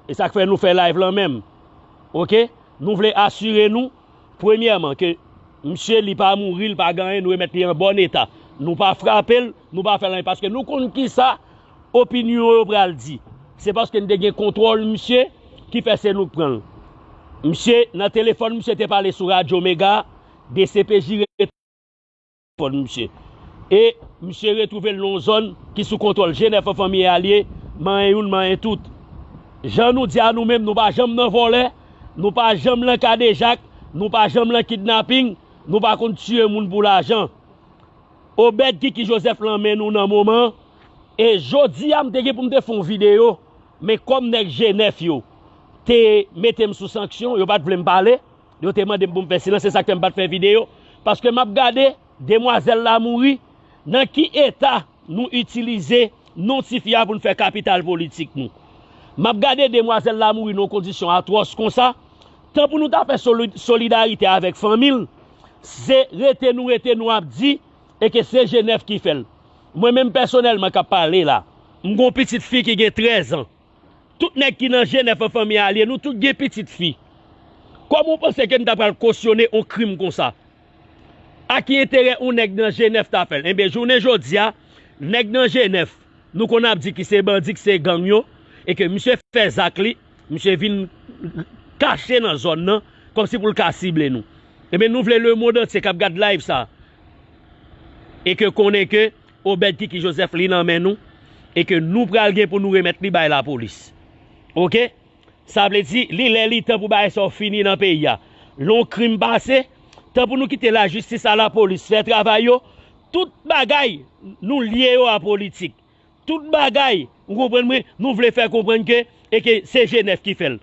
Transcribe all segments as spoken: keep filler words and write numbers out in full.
E sa k fè nou fè live lan menm. Oke? Nou vle asire nou, premyèman, ke misye li pa mouri, li pa gen anyen, nou remèt li an bòn eta. Nou pa frape l, nou pa fè l anyen, paske nou konn kisa opinyon yo pral di. Se paske n te gen kontwòl misye ki fè se nou k pran l. Misye, nan telefòn, misye te pale sou Radyo Mega, D C P J telefòn misye. E misye retwouve l nan yon zòn ki sou kontwòl G nèf an fanmi e alye, manyen youn, manyen tout. Jan nou di a nou menm, nou pa janm nan vòlè, nou pa janm nan kadejak, nou pa janm nan kidnaping, nou pa konn tiye moun pou lajan. Obed Kiki Joseph lan men nou nan moman an. E jodi a, m te gen pou m te fè yon videyo, men kòm nèg G nèf yo te mete m sou sanksyon, yo pa t vle m pale, yo te mande m pou m fè silans, se sa k fè m pa t fè videyo. Paske m ap gade, demwazèl la mouri, nan ki eta nou itilize non ti fi a pou n fè kapital politik nou. M ap gade demwazèl la mouri nan yon kondisyon atwòs konsa, tan pou nou ta fè soli-, solidarite avèk fanmi l, se rete nou rete nou ap di, e ke se G nèf ki fè l. Mwen menm pèsonèlman k ap pale la, m gen yon pitit fi ki gen trèz an. Tout nèg ki nan G nèf an fanmi e alye, nou tout gen pitit fi. Kòman w panse ke n ta pral kosyone yon krim konsa? A ki enterè yon nèg nan G nèf ta fè l? Enben, jounen jodi a, nèg nan G nèf, nou konn ap di ki se bandi, ki se gang yo, e ke misye fè zak li, misye vin kache nan zòn nan, kòmsi pou l ka sible nou. Enben, nou vle lemonn antye k ap gad live sa, e ke konnen ke Obed Kiki Joseph li nan men nou, e ke nou pral gen pou nou remèt li bay lapolis. Oke? Sa vle di, li lè li tan pou bagay sa yo fini nan peyi a. Lè yon krim pase, tan pou nou kite lajistis a lapolis fè travay yo, tout bagay nou lye yo a politik. Tout bagay, ou konprann mwen, nou vle fè konprann ke, e ke se G nèf ki fè l.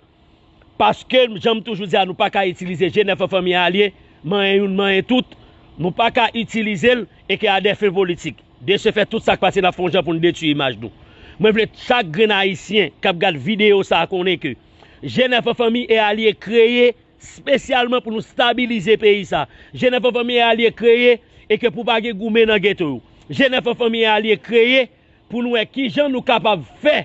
Paske, jan m toujou di a, nou pa ka itilize G nèf an fanmi e alye, manyen youn, manyen tout. Nou pa ka itilize l, e ke a dè fen politik. De se fè, tout sa k pase, n ap fè yon jan pou n detwi imaj nou. Mwen vle chak grenn Ayisyen k ap gad videyo sa a konnen ke G nèf an fanmi e alye kreye espesyalman pou nou stabilize peyi sa. G nèf an fanmi e alye kreye e ke pou pa gen goumen nan geto yo. G nèf an fanmi e alye kreye pou nou wè kijan nou kapab fè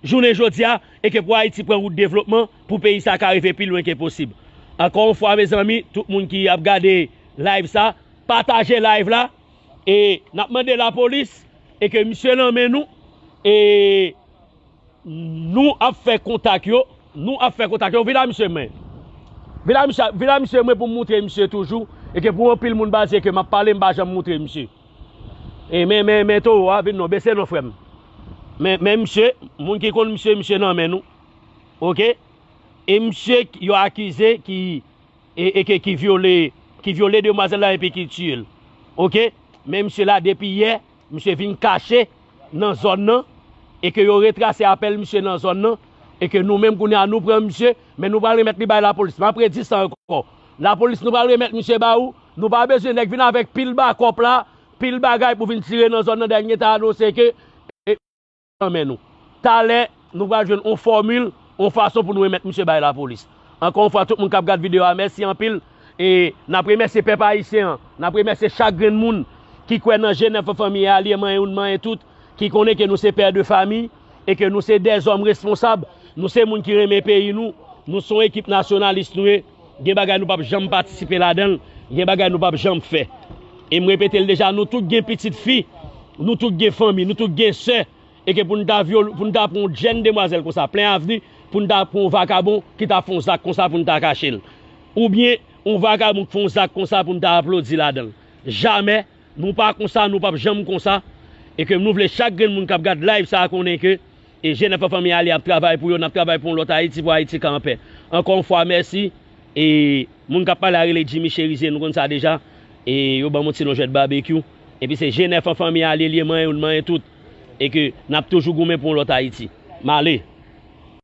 jounen jodi a, e ke pou Ayiti pran wout devlopman, pou peyi sa ka rive pi lwen ke posib. Ankò yon fwa, mezanmi, tout moun ki ap gade live sa, pataje live la, e n ap mande lapolis, e ke misye nan men nou, e nou ap fè kontak yo, nou ap fè kontak yo, vin la misye mwen. Vin la misye, vin la misye mwen pou m moutre misye toujou, e ke pou anpil moun pa di ke m ap pale, m pa janm moutre misye. E men, men, men towo a, vin non, bese non frè m. Men, men misye, moun ki konn misye, misye nan men nou. Oke? E misye yo akize ki, e, e ke, ki vyole, ki vyole demwazèl la epi ki tiye l. Oke? Men misye la depi yè, misye vin kache nan zòn nan, e ke yo retrase apèl misye nan zòn nan, e ke nou menm kounye a nou pran misye, men nou pral remèt li bay lapolis. M ap redi sa ankò. Lapolis, nou pral remèt misye ba ou. Nou pa bezwen nèg vin avèk pil bakòp la, pil bagay pou vin tire nan zòn nan, dènye ta anonse ke, e, nan men nou. Talè, nou pral jwenn yon fòmil, yon fason pou nou remèt misye bay lapolis. Ankò yon fwa, tout moun k ap gad videyo a, mèsi anpil. E n ap remèsye pèp ayisyen an, n ap remèsye chak grenn moun ki kwè nan G nèf an fanmi e alye, manyen youn, manyen tout, ki konnen ke nou se pè de fami, e ke nou se dèzòm responsab, nou se moun ki renmen peyi nou, nou se yon ekip nasyonalis nou ye, gen bagay nou p ap janm patisipe ladan l, gen bagay nou p ap janm fè. E m repete l deja, nou tout gen pitit fi, nou tout gen fanmi, nou tout gen sè, e ke pou n ta vyole, pou n ta pran yon jèn demwazèl konsa, plen avni, pou n ta pran yon vakabon ki ta fè yon zak konsa pou n ta kache l. Oubyen, yon vakabon k fè yon zak konsa pou n ta aplodi ladan l. Jamè, nou pa konsa, nou p ap janm konsa. E ke nou vle chak grenn moun k ap gad live sa a konnen ke, e, G nèf an fanmi e alye ap travay pou yo, n ap travay pou yon lòt Ayiti, pou Ayiti ka anpè. Ankò yon fwa, mèsi. E moun k ap pale a rele Jimmy Cherizier, nou konn sa deja. E yo ban m yon ti non jwèt babekyou. Epi se G nèf an fanmi e alye li ye, manyen youn, manyen tout. E ke n ap toujou goumen pou yon lòt Ayiti. M ale.